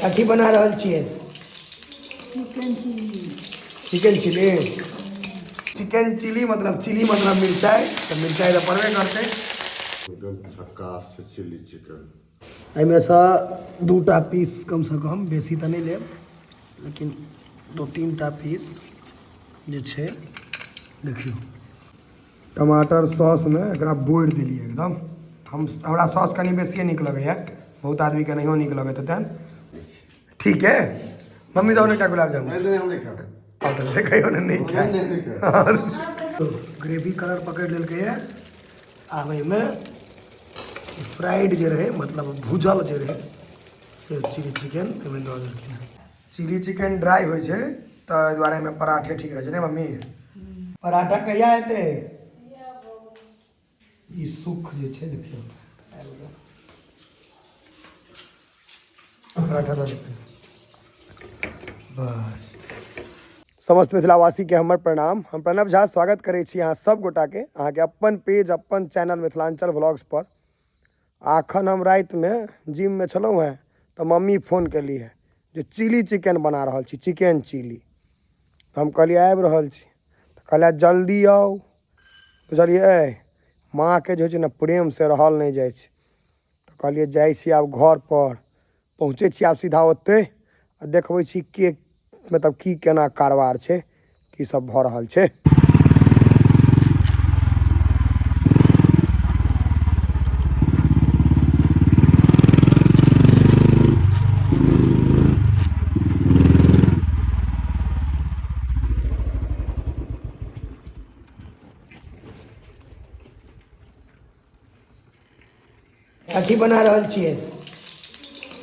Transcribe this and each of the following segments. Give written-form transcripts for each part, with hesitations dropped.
कथी बना रहल छियै? Chicken chilli. Chicken chilli. Chicken chilli मतलब चिली मतलब मिरचाइ, तऽ मिरचाइ तऽ पड़बे करतै। एकदम झक्कास छै चिली चिकन। एहिमेसँ 2टा पीस कमसँ कम, बेसी तऽ नहि लेब, लेकिन 2-3टा पीस जे छै। देखियौ, टमाटर सॉसमे एकरा बोरि देलियै एकदम। हमरा सॉस कनि बेसिए नीक लगैए, बहुत आदमीके नहियो नीक लगैत हेतनि। ठीक है मम्मी, दो एकटा गुलाब जामुन। नहीं, हम नहीं खाते। हाँ, तऽ से कहियो ने नहि खाय। नहीं, नहीं खाते। ग्रेवी कलर पकड़ि लेलकै। आब एहिमे फ्राइड जे रहै, मतलब भूजल जे रहै, से चिली चिकन एहिमे दऽ देलखिन हँ। चिली चिकन ड्राइ होइ छै, तऽ एहि दुआरे एहिमे पराठे ठीक रहै छै ने। मम्मी, पराठा कहिया हेतै? ई सुख जे छै, देखियौ, आबि गेल। पराठा दऽ देबै बस। समस्त मिथिलावासीके हमर प्रणाम। हम प्रणव झा स्वागत करै छी अहाँ सब गोटाके अहाँके अपन पेज, अपन चैनल मिथिलाञ्चल व्लॉग्स पर। अखन हम रातिमे जिममे छलहुँ हेँ तऽ मम्मी फोन केली है जे चिली चिकन बना रहल छी, चिकन चिली। तऽ हम कहलियै आबि रहल छी। तऽ कहलियै जल्दी आउ। बुझलियै, माँके जे होइ छै ने प्रेमसँ रहल नहि जाइ छै। तऽ कहलियै जाइ छी आब घरपर, पहुँचै छी आब सीधा ओतहि आ देखबै छी के मतलब की केना कारबार छै, की सब भऽ रहल छै। कथी बना रहल छियै?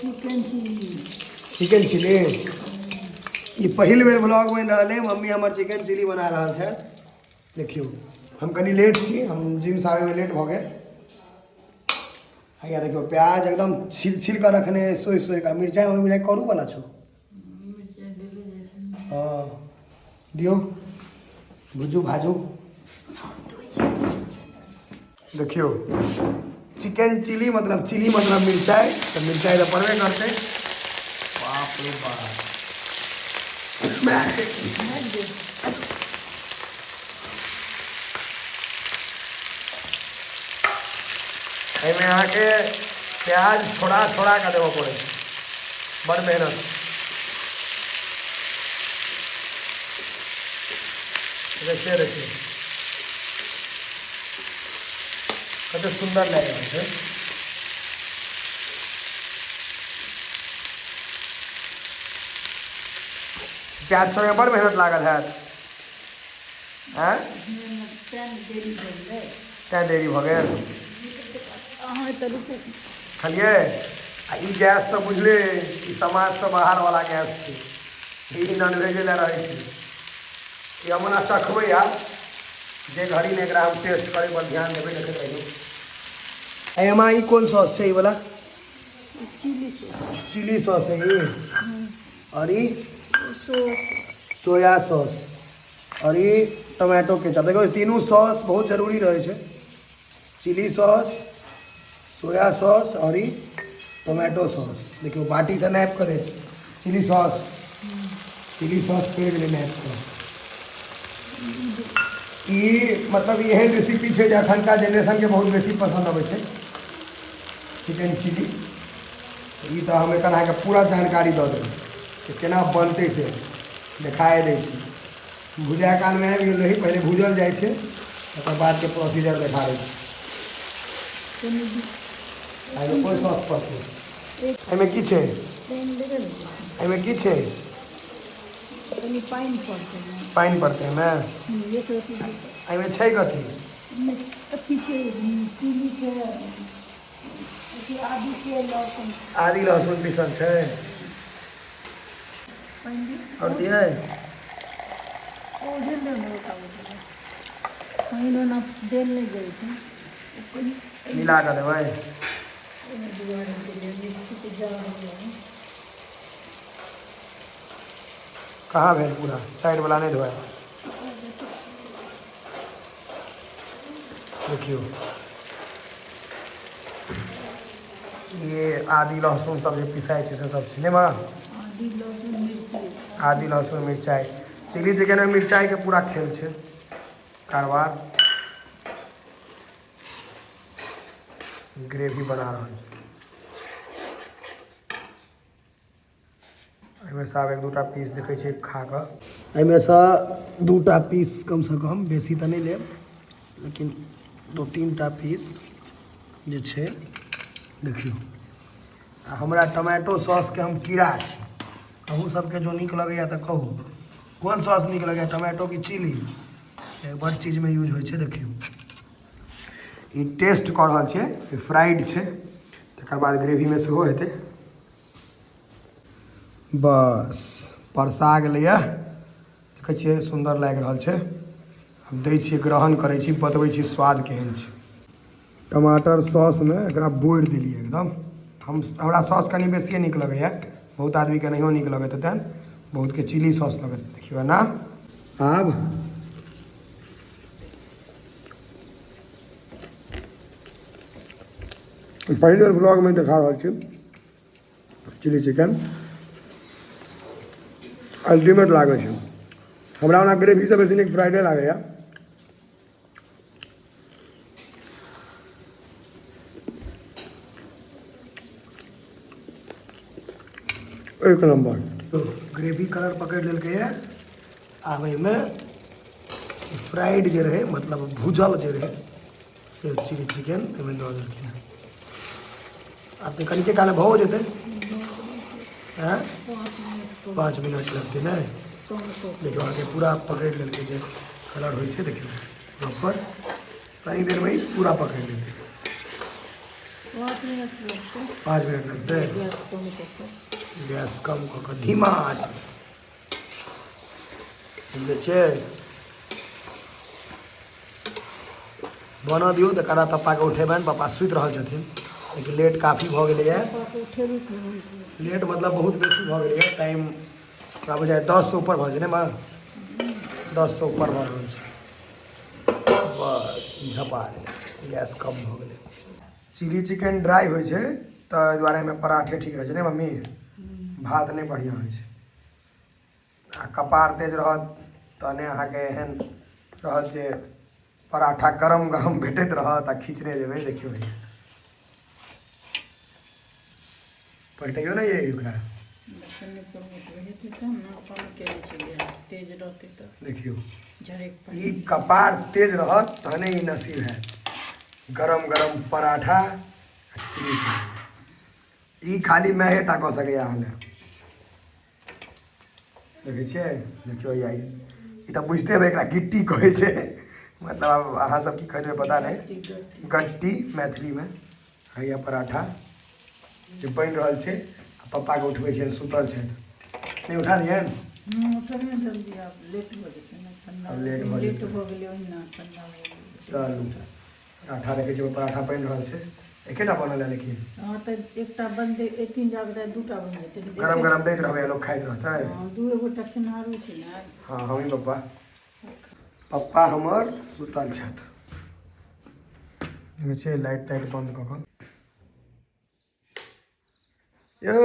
Chicken chilli. Chicken chilli. ई पहिल बेर ब्लॉग बनि रहल है, मम्मी हमर चिकन चिली बना रहल छै। देखियौ, हम कनि लेट छी, हम जिमसँ आबैमे लेट भऽ गेल। हैया देखियौ, प्याज एकदम छील छील कऽ रखने है, सोहि सोहि कऽ। मिरचाइ मम्मी बुझाइ करू वाला छौ। मिरचाइ देले जाइ छै। हँ, दियौ, भुजू भाजू। देखियौ, चिकन चिली मतलब चिली मतलब मिरचाइ, तऽ मिरचाइ तऽ पड़बे करतै। बाप रे बाप। एहिमे अहाँके प्याज छोड़ा छोड़ा कऽ देबऽ पड़ै छै, बड़ मेहनत। देखिए देखिए, कते सुन्दर लागि रहल छै। प्याज छोड़ैमे बड़ मेहनत लागल हैत। आँय? तें देरी भऽ गेलै। तें देरी भऽ गेल। अहाँ तऽ रुकू। खलियै आ ई गैस तऽ बुझले, ई समाजसँ बाहर वाला गैस छै, ई नॉनवेजे लए रहै छै। ई हम ओना चखबै आब जे घड़ी ने एकरा हम टेस्ट करै पर ध्यान देबै। देखैत रहियौ। एमा ई कोन सॉस छै, ई वाला? Chilli sauce. चिली सॉस है ई, और ई? सॉस। सोया सॉस, और ई टोमेटो केचप। देखो, तीनू सॉस बहुत जरूरी रहै छै, चिली सॉस, सोया सॉस और ई टोमेटो सॉस। देखियौ, बाटीसँ नापि कऽ दै चिली सॉस। चिली सॉस पड़ि गेलै नापि कऽ। ई मतलब एहन रेसिपी छै जे अखनका जेनरेशनके बहुत बेसी पसन्द अबै छै, चिकन चिली। ई तऽ हम एकर अहाँके पूरा जानकारी दऽ देब कि केना बनतै, से देखाए दै छी। भुजाय कालमे आबि गेल रही। पहिले भूजल जाइ छै, तकर बादके प्रोसीजर देखा दै छी। एहिमे कोन सॉस पड़तै? एहिमे की छै? पानि देबै ने। एहिमे की छै? कनि पानि पड़तै ने। पानि पड़तै एहिमे? एक रत्ती। एहिमे छै कथी? एहिमे अथी छै, चिली छै, अथी आदि छै, लहसुन। आदि लहसुन पीसल छै। पानि दियौ। आओर दियै? ओझेल देब ने ओकरा। पानि ओना देल नहि जाइ छै, ओ कनि मिला कऽ देबै। ओहि दुआरे देलियै, मिक्सीके जार दुआरे। कहाँ भेल पूरा? साइड वाला नहि धोआए। देखियौ, ई आदि लहसुन सब जे पिसाइ छै से सब छै, नहि माँ? आदि लहसुन मिरचाइ। आदि लहसुन मिरचाइ। चिली चिकनमे मिरचाइके पूरा खेल छै कारबार। ग्रेवी बना रहल छै। एहिमे सँ आब एक दूटा पीस देखै छियै खा कऽ। एहिमे सँ दूटा पीस कमसँ कम, बेसी तऽ नहि लेब, लेकिन दू तीनटा पीस जे छै देखियौ। आ हमरा टमाटो सॉसके हम कीड़ा छी। अहूँ सबके जो नीक लगैए तऽ कहू, कोन सॉस नीक लगैए, टमाटो कि चिली? बड्ड चीजमे यूज होइ छै। देखियौ, ई टेस्ट कऽ रहल छै। ई फ्राइड छै, तकर बाद ग्रेवीमे सेहो हेतै। बस परसा गेलैए, देखै छियै, सुन्दर लागि रहल छै। आब दै छियै, ग्रहण करै छी, बतबै छी स्वाद केहन छै। टमाटर सॉसमे एकरा बोरि देलियै एकदम। हमरा सॉस कनि बेसिए नीक लगैए, बहुत आदमीके नहियो नीक लगैत हेतनि, बहुतके चिली सॉस लगैत। देखियौ ना। आब पहिल बेर व्लॉगमे देखा रहल छी चिली चिकन। अल्टीमेट लागै छै हमरा। ओना ग्रेवीसँ बेसी नीक फ्राइडे लागैए। एक नंबर ग्रेवी कलर पकड़ि लेलकैए। आब एहिमे फ्राइड जे रहै, मतलब भूजल जे रहै, से चिली चिकन एहिमे दऽ देलखिन हँ। आब तऽ कनिके काल भऽ जेतै। आँय, 5 मिनट लगतै ने? देखियौ, अहाँके पूरा पकड़ि लेलकै जे कलर होइ छै। देखियौ, प्रॉपर कनी देरमे ई पूरा पकड़ि लेतै। 5 मिनट लगतै। 5 मिनट लगतै। गैस कम कऽ कऽ। गैस कम कऽ कऽ धीमा आँचमे जे छै बनऽ दियौ। तऽ करा पप्पाके उठेबनि। पप्पा सुति रहल छथिन, लेकिन लेट काफी भऽ गेलैए। पापा उठेबे करै छै। लेट मतलब बहुत बेसी भऽ गेलैए। टाइम हमरा बुझाइ 10सँ ऊपर भऽ जेतै ने माँ? 10सँ ऊपर भऽ रहल छै। बस झपा गेलै, गैस कम भऽ गेलै। चिली चिकन ड्राइ होइ छै, तऽ एहि दुआरे एहिमे पराठे ठीक रहै छै ने मम्मी? भात नहि बढ़िआँ होइ छै। आ कपार तेज रहत तहने अहाँके एहन रहत जे पराठा गरम गरम भेटैत रहत आ खींचने जेबै। देखियौ भैया, पलटैयौ ने ये ओकरा। कनि कम हेतै तब ने। कम केने छै गैस, तेज रहतै तऽ देखियौ। झड़कि। ई कपार तेज रहत तहने ई नसीब हैत, गरम गरम पराठा आ चिली चिकन। ई खाली मैहे टा कऽ सकैए अहाँ लए। देखै छियै? देखियौ, ई ई तऽ बुझिते हेबै, एकरा गिट्टी कहै छै। मतलब आब अहाँ सब की कहै पता नहि, गट्टी मैथिलीमे। हैया पराठा जे बनि रहल छै आ पप्पाके उठबै छियनि, सुतल छथि। नहि उठा दियनि? उठल जल्दी, आब लेट भऽ जेतै ने ठंडा। आब लेट भऽ लेट जेतै। भऽ गेलै, ओहिना ठंडा भऽ गेलै। चलू, पराठा देखै छियै, पराठा बनि रहल छै। एकेटा बनल है लेकिन। हँ, तऽ एकटा बनतै, एथिन जाके दूटा बनि जेतै। गरम गरम दैत रहबै, लोक खाइत रहतै। हँ, दूए गोटा खेनहारो छै ने। हँ, हमही पप्पा। पप्पा हमर सुतल छथि। देखै छियै, लाइट ताइट बन्द कऽ कऽ। यौ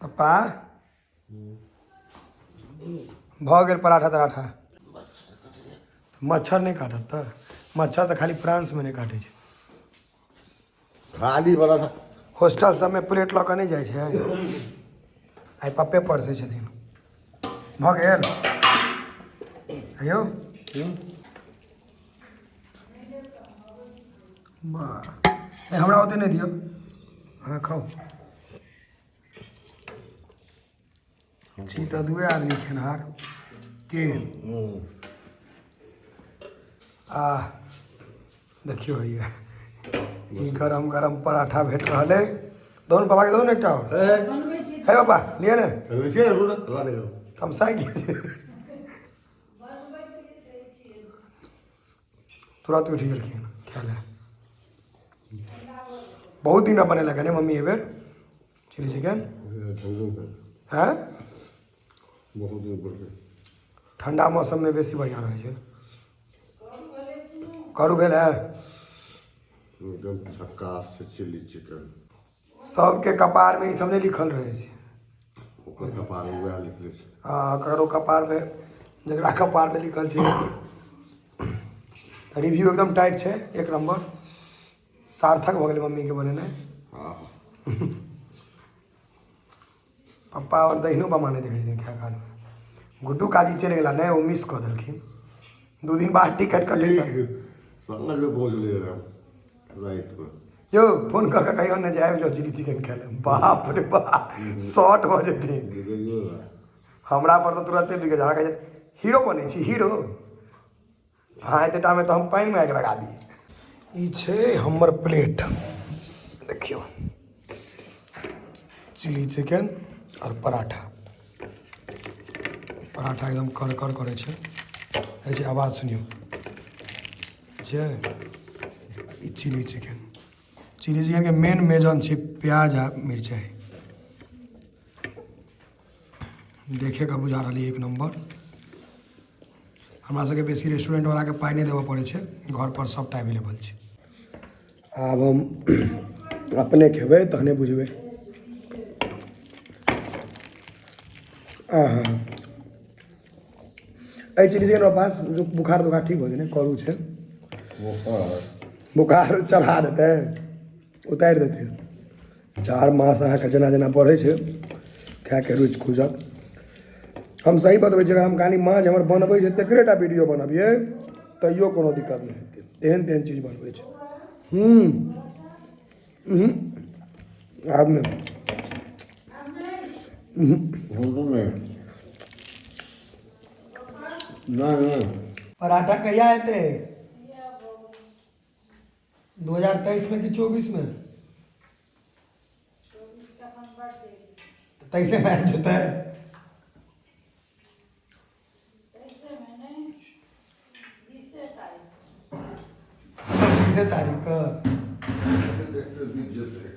पप्पा, भऽ गेल पराठा तराठा? मच्छर नहि काटत तऽ? मच्छर तऽ खाली फ्रांसमे नहि काटै छै। खाली पराठा। हॉस्टल सबमे प्लेट लऽ कऽ नहि जाइ छै। आइ पप्पे परसै छथिन। भऽ गेल यौ? वाह, ए हमरा ओते नहि दियौ, अहाँ खाउ। छी तऽ दुए आदमी खेनहार के। आ देखियौ, हैया ई गरम गरम पराठा भेट रहल अइ। दौन पापा के, दौन एकटा आओर। बनबै छी। हे पापा, लिअ ने। ने। तमसाइ गेल, तुरंत उठि गेलखिन खाय लए। बहुत दिन बनेलक ने मम्मी एहि बेर चिली चिकन? हैं? बहुत दिन पर। ठंडा मौसममे बेसी बढ़िआँ रहै छै। करू भेल है? एकदम झक्कास छै चिली चिकन। सबके कपारमे ई सब नहि लिखल रहै छै। ओकर कपार मे वएह लिखले छै। आ ककरो कपारमे, जकरा कपारमे लिखल छै। रिव्यू एकदम टाइट छै, एक नम्बर। सार्थक भऽ गेलै मम्मीके बनेनाइ। हँ। पप्पा आओर दहिनो बामा नहि देखै छथिन खाय कालमे। गुड्डू काजी चलि गेला नहि, ओ मिस कऽ देलखिन। 2 दिन बाद टिकट कटेतनि। साँझमे पहुँचलियै हम रातिमे। यौ, फोन कऽ कऽ कहियौ ने जे आबि जाउ चिली चिकन खाय लए। बाप रे बाप, शॉर्ट भऽ जेतै। बिगड़ियो। हमरा पर तऽ तुरन्ते बिगड़ जाय। कहै हीरो बनै छी हीरो अहाँ, एते टामे तऽ हम पानिमे आगि लगा दी। ई छै हमर प्लेट, देखियौ, चिली चिकन आओर पराठा। पराठा एकदम कर कर करै छै, ऐसे आवाज सुनियौ छै। ई चिली चिकन, चिली चिकनके मेन मेजन छै प्याज आ मिरचाइ। देखेके बुझा रहल एक नम्बर। हमरा सबके बेसी रेस्टोरेंट वालाके पाइ नहि देबऽ पड़ै छै, घर पर सबटा अवेलेबल छै। आब हम अपने खेबै तहने बुझबै। आहा, एहि चिली चिकन पास जो बुखार तुखार ठीक हो जेतै ने, करू छै। बोखार। बुखार चढ़ा देतै, उतारि देतै। 4 मास अहाँके जेना जेना बढ़ै छै, खायके रुचि खुजत। हम सही बतबै छी, अगर हम खाली माँ जे हमर बनबै छै तकरे टा वीडियो बनबियै तैयो कोनो दिक्कत नहि हेतै। तेहन तेहन चीज बनबै छै। हूँ हूँ आब नहि। हमरो नहि, नहि, नहि। पराठा कहिया हेतै? 2023 में कि 24 में? 23 में आबि जेतै। 20 तारीख के। बीत जेतै।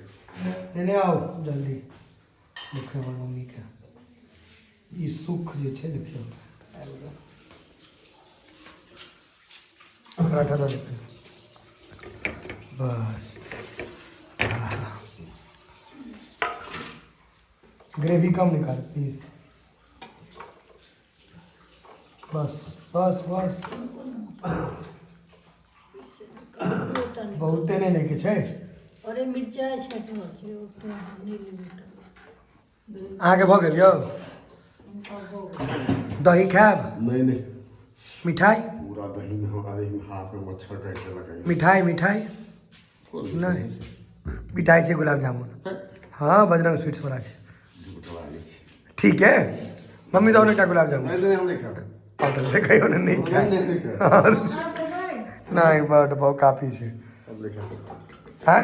देने आओ जल्दी। देखियौ, हमर मम्मीके ई सुख जे छै, देखियौ, आबि गेल। पराठा दऽ देबै बस। आहा। ग्रेवी कम निकाल प्लीज। बस बस बस, बहुते नहि लैके छै। अरे, मिरचाइ छटल छै, ओते नहि लेबै तऽ। अहाँके भऽ गेल यौ? हुनका भऽ गेल। दही खायब? नहि नहि। मिठाइ? पूरा दही में हमारे ही हाथ में मच्छर काटि देलक है। मिठाइ, मिठाइ नहि? मिठाइ छै गुलाब जामुन। हँ, बजरंग स्वीट्स वाला छै। झूठ बाजै छी। ठीक है मम्मी, दो एकटा गुलाब जामुन। नहि नहि, हम नहि खायब। हँ, तऽ से कहियौ ने नहि खाय। नहि, नहि खायब। अहाँ लेबै? नहि, बड बहुत काफी छै। हम नहि खायब। हँ,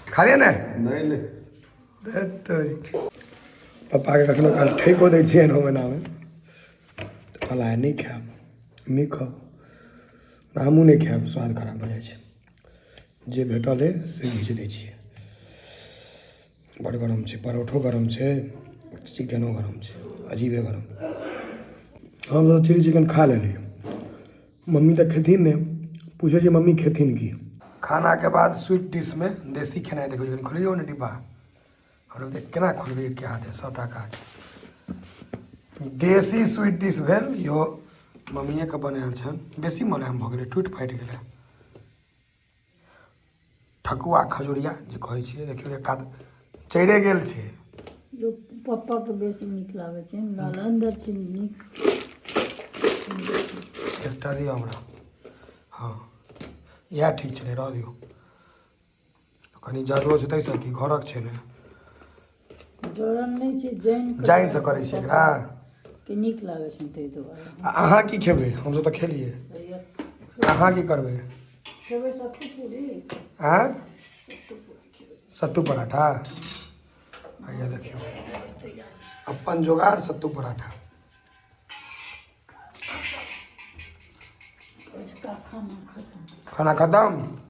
खा लिअ ने। नहि नहि। धत् तोरी। पप्पाके कखनो काल ठेको दै छियै 9 महीनामे तऽ कहला नहि खायब, नहि खाउ। हमहूँ नहि खायब, स्वाद खराब भऽ जाइ छै। जे भेटल अइ से घीच दै छियै। बड़ गरम छै, परोठो गरम छै, चिकनो गरम छै, अजीबे गरम। हम चिली चिकन खा लेलियै, मम्मी तऽ खेथिन नहि। पूछै छै मम्मी खेथिन की। खानाके बाद स्वीट डिशमे देसी खेनाइ देखबै। जखन खोलियौ ने डिब्बा, हम देख केना खोलबै एके हाथे सभटा काज। देसी स्वीट डिश भेल। इहो मम्मिएके बनायल छनि। बेसी मुलायम भऽ गेलै, टूटि फाटि गेलै। ठकुआ खजुरिया जे कहै छियै, देखियौ, एक हाथ चढ़े गेल छै। जो पप्पाके बेसी नीक लागै छै, लाल अन्दर छै, नीक। एकटा दियौ हमरा। हँ, इएह ठीक छलै, रह दियौ। कनि जरलो छै ताहिसँ की, घरक छै ने। जरन नहि छै, जैन। जानिसँ करै छियै एकरा। के नीक लागै छै ताहि दुआरे। आ अहाँ की खेबै? हमसभ तऽ खेलियै। भैया। अहाँ की करबै? खेबै सत्तू पूरी। आँय? सत्तू पूरी खेबै। सत्तू पराठा। भैया, देखियौ, अपन जोगाड़ सत्तू पराठा। अजुका खाना खतम। खाना खतम।